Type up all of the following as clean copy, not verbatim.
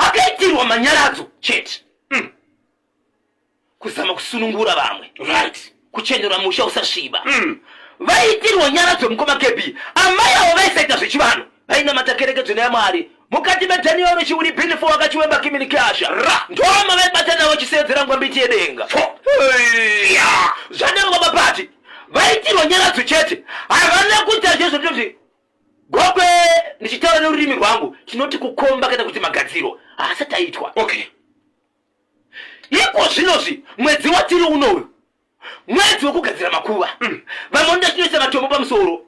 Akaitirwa manyaradzo chete. Kuzama kusunungura vamwe. Kuchenura musha usasviba. Vaitirwa nyaradzo mukoma KB. Amai avo vaisaita zvechivanhu. Vainamata kereke dzvene yaMwari. Mukati meDaniel Chiuri Bilifo wakachiwemba Kimini Kasha. Ra. Ndoma vaibata navo chisedzera ngwambiti yedenga. Yeah. Zvadaro baba Pati. Vaitirwa nyaradzo chete. Havana kuita zvezvo tinoti gokwe ndichitaura nerurimi rwangu tinoti kukomba kana kuti magadziro haasati aitwa. Iko zvinozvi mwedzi watiri unoyu mwedzi wekugadzira makuva. Vamwe vanoda tinoisa matombo pamusoro.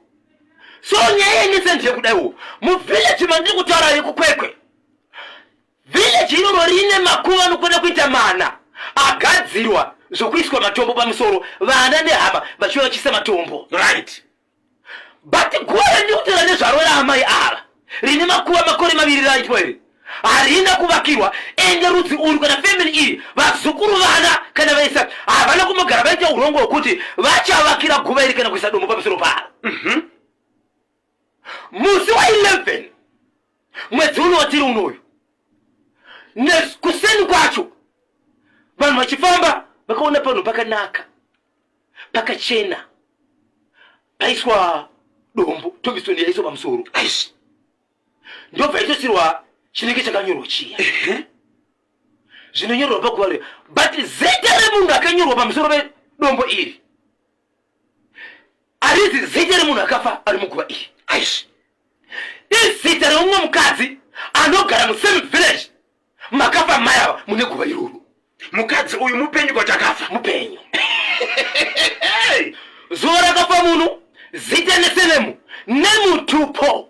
So nyaya yenese ndeyekudaiwo muvhileji mandiri kutaura yekuKwekwe, vhileji iroro rine makuva anokwana kuita mana agadzirwa zvokuiswa matombo pamusoro, vana nehama vachiuya vachiisa matombo. But guva randiri kutaura nezvaro raamai ava rine makuva makore 2 raitwa iri harina kuvakirwa. Ende rudzi urwu kana family iyi, vazukuru vana kana vaisa havana kumbogara vaita urongwa hwekuti vachavakira guva iri kana kuisa dombo pamusoro paro. Musi wa11 mwedzi uno watiri unoyu, kuseni kwacho vanhu vachifamba vakaona panhu pakanaka pakachena paiswa dombo, tombstone yaiswa pamusoro. Ndobva itosirwa chinenge chakanyorwa chiya zvinonyorwa paguva riya, but zita remunhu akanyorwa pamusoro pedombo iri harizi zita remunhu akafa ari muguva iri. Izita reumwe mukadzi anogara musame village makafa mai ava mune guva iroro. Mukadzi uyu mupenyu kwati akafa? Mupenyu. Zuva rakafa munhu, zita nesurname nemutupo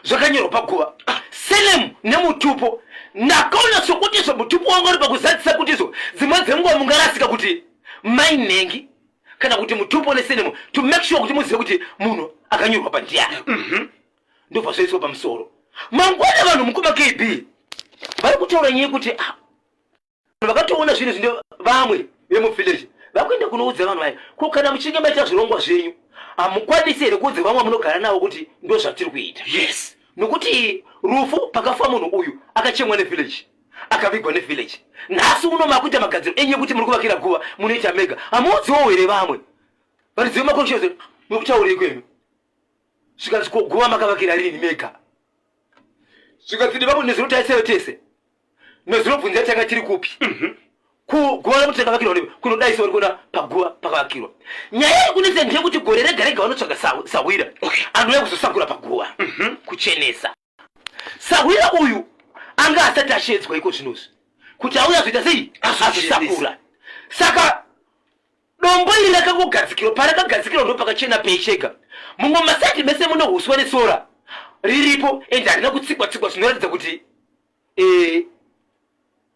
zvakanyorwa paguva. Surname nemutupo ndakaona sokuti izvo mutupo wanga uri pakuzadzisa kuti izvo dzimwe dzenguva mungarasika kuti mai nhengi kana kuti mutupo nesurname, to make sure kuti muzive kuti munhu akanyorwa pandiani. Ndobva zvoiswa pamusoro. Mangwana vanhu mukoma KB vari kutaura nyaya yekuti vakatoona zvinhu zvine vamwe vemuvillage vakuenda kunoudza vanhu vaya, ko kana muchinge maita zvirongwa zvenyu hamukwanisi here kuudza vamwe vamunogara navo kuti ndo zvatiri kuita? Nokuti rufu pakafa munhu uyu akachemwa nevillage, akavigwa nevillage. Nhasi uno makuita magadziro enyu ekuti muri kuvakira guva, munoita mega, hamuudziwo here vamwe varidzi vemakonshozi mukutaurei kwenu? Zvikanzi ko guva makavakira rini mega? Zvikanzi vamwe nezuro taiseyo tese nezuro bvunza tanga tiri kupi kuguva rekuti takavakirwa nepi kunodaiso uri kuona paguva pakavakirwa. Nyaya iri kunetsa ndeyekuti gore rega rega vanotsvaga sahwira anouya kuzosakura paguva kuchenesa. Sahwira uyu anga asati ashedzwa iko zvinozvi kuti auya azoita sei azosakura. Saka dombo iri rakangogadzikirwa parakagadzikirwa ndo pakachena pechega. Mumwe masaidi mese mune huswa nesora riripo, ende harina kutsikwa tsikwa zvinoratidza kuti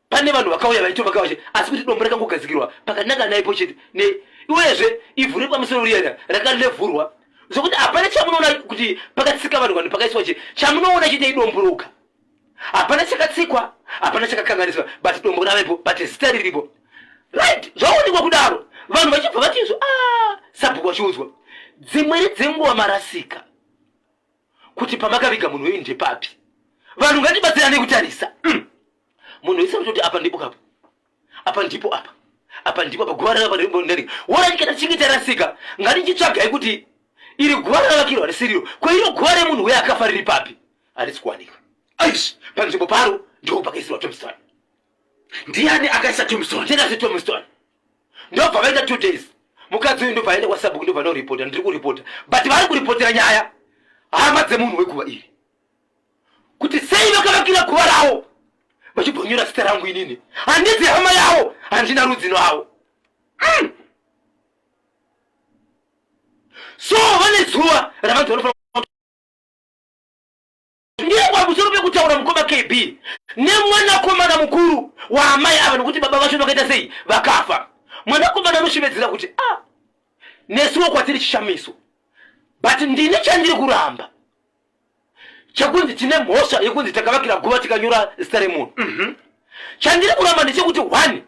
pane vanhu vakauya vaitovaka vache, asi kuti dombo rakangogadzikirwa pakananga naipo chete. Uyezve ivhu riri pamusoro riya rakalevhurwa zvokuti hapana chamunoona kuti pakatsika vanhu vanhu pakaiswa che chamunoona chete idombo roga. Hapana chakatsikwa, hapana chakakanganiswa, but dombo ravepo, but zita riripo. Right, zvaonekwa kudaro vanhu vachibva vatizvo sabhuku vachiudzwa dzimweni dzenguva marasika kuti pamakaviga munhu wenyu ndepapi. Vanhu ngatibatsirane kutarisa. Munhu wese anototi apa ndipo kapo, apa ndipo apa, apa ndipo apa guva rakapa ndipo nderi. Worati kana tichinge tarasika ngatichitsvagai kuti iri guva rakavakirwa risiriro, ko iro guva remunhu uye akafa riri papi? Harisi kuwanika. Aish, panzvimbo paro ndipo pakaisirwa tombstone. Ndiani akaisa tombstone? Ndiani tombstone? Ndobva vaita 2 days. Mukadzi uyu ndobva aenda kwasabhuku, ndobva anoripota, ndiri kuripota. But vari kuripotera nyaya hama dzemunhu weguva iri kuti sei vakavakira guva ravo vachibvonyora zita rangu, inini handidzi hama yavo, handina rudzi navo. So vane zuva ravanhu vanofanira ndiye pamusoro pekutaura mukoma KB nemwanakomana mukuru waamai ava, nokuti baba vacho vakaita sei vakafa. Mwanakomana anoshevedzera kuti nesuwo kwatiri chishamiso, but ndine chandiri kuramba chekunzi tine mhosva yekunzi takavakira guva tikanyora zita remunhu. Chandiri kuramba ndechekuti one,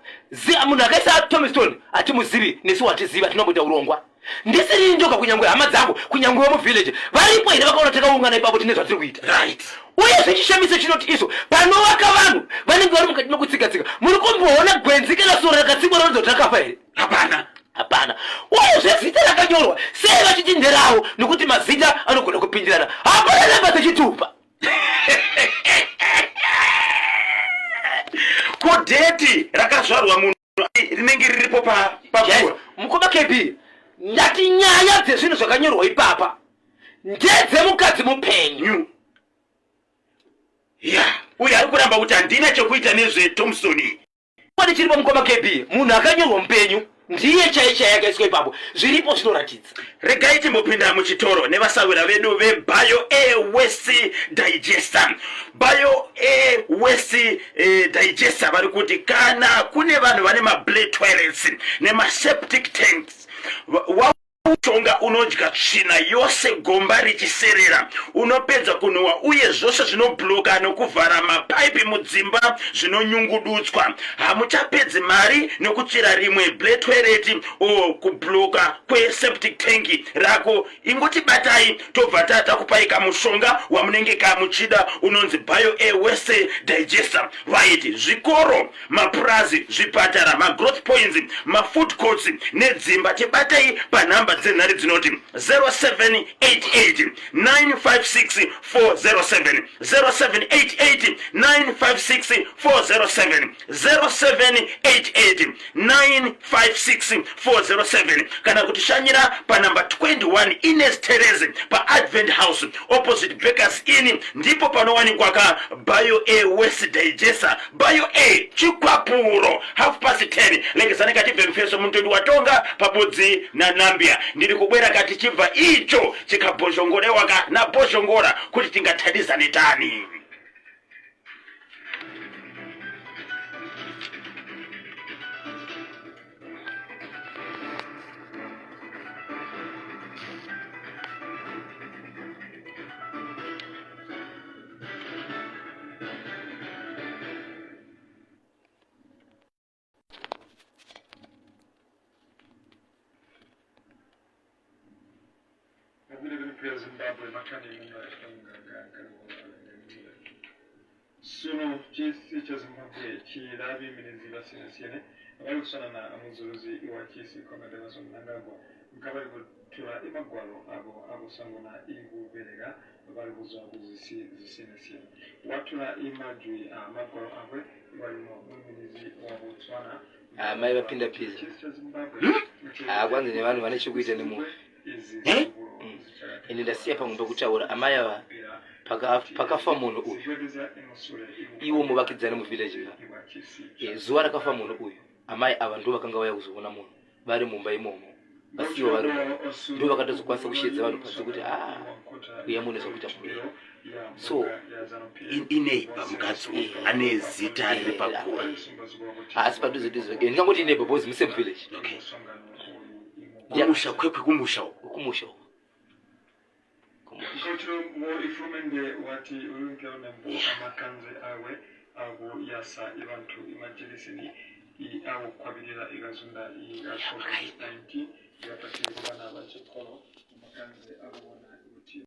munhu akaisa tombstone hatimuzivi, nesu hatizivi, hatina kumboita urongwa. Ndisiri ndoga, kunyangwe hama dzangu, kunyangwe vemuvillage varipo here vakaona takaungana ipapo tine zvatiri kuita. Right. Uyezve chishamiso chinoti izvo panovaka vanhu vanenge vari mukati mekutsika-tsika, muri kumboona gwenzi kana sora rakatsikwa rinoratidza kuti rakafa here? Hapana. Hapana. Uyezve zita rakanyorwa sei vachiti nderavo, nekuti mazita anogona kupindirana. Hapana namba dzechitupa. Ko dheti rakazvarwa munhu rinenge riripo paguva? Yes. Mukoma KB, ndati nyaya dzezvinhu zvakanyorwa ipapa ndedzemukadzi mupenyu. Ya, uyo ari kuramba kuti handina chekuita nezveThompson. Chokwadi chiripo mukoma KB, munhu akanyorwa mupenyu ndiye chaiye chaiye akaiswa ipapo. Zviripo zvinoratidza. Regai timbopinda muchitoro nevasahwira vedu veBio A Waste Digester. Bio A Waste Digester vari kuti kana kune vanhu vane mablade toilets nemaseptic tanks, Mushonga unodya tsvina yose gomba richiserera, unopedza kunhuwa uye zvose zvinobloka nokuvhara mapaipi mudzimba zvinonyungudutswa. Hamuchapedzi mari nokutsvira rimwe bletoireti or kubloka kweseptic tank rako. Ingotibatai tobva takupai kamushonga wamunenge kamuchida unonzi Bio Air Waste Digester. Right, zvikoro mapurazi, zvipatara, magrowth points, mafood courts nedzimba. Tibatei panhamba dzenhare dzinoti 0788 956 407, 0788 956 407, 0788 956 407, kana kutishanyira panhamba 21 Ines Tereze paAdvent House opposite Bakers Inn. Ndipo panowanikwa ka Bio A Waste Digester. Bio A chikwapuro 10:30 lengezani katibve mfeso mutondi watonga pabodzi naNambia. Ndiri kubwera kati chibva icho chikabhozhongorewa ka nabhozhongora kuti tingathandizane tani. Sunu cisi ca Zimbabwe cilaa biiminizi basiyene-siyene bali kuswanana amuzuluzi wacisi Comrade Emmerson Mnangagwa nkabali kutula imagwalo abo akusanguna ikubeleka bali kuzwa kuzisi zisiyene-siyene. Watula imajwi amagwalo akwe iwalino mwiiminizi wa Botswana. Ah, mai vapinda pizza. Cisi ca Zimbabwe Ah, kwanzi nevanhu vane chekuita nemunhu. Eh? Ende ndasiya pamwe pekutaura amai ava pakafa munhu uyu, iwo muvakidzani muvillage ka. Zuva rakafa munhu uyu, amai ava ndo vakanga vauya kuzoona munhu vari mumba imomo, vasiyiwa vari mumba, ndo vakatozokwanisa kusheedza vanhu panze kuti a uya mune zvakuita munhu. So Ineighbor mukadzi uyu ane zita riri paguva. Haasi padhuze dhuze, ndingangoti ineighbor because musame village. Okay. Kumusha kwekwe, kumusha uku. Kumusha uku. Kumusha. Nkotiro ifulumende wati ulunke unembo amakanze awe akuyasa ibantu imajekiseni akukwabilila ikazunda ika COVID-19 ikapati kubana bachikolo makanze akubona.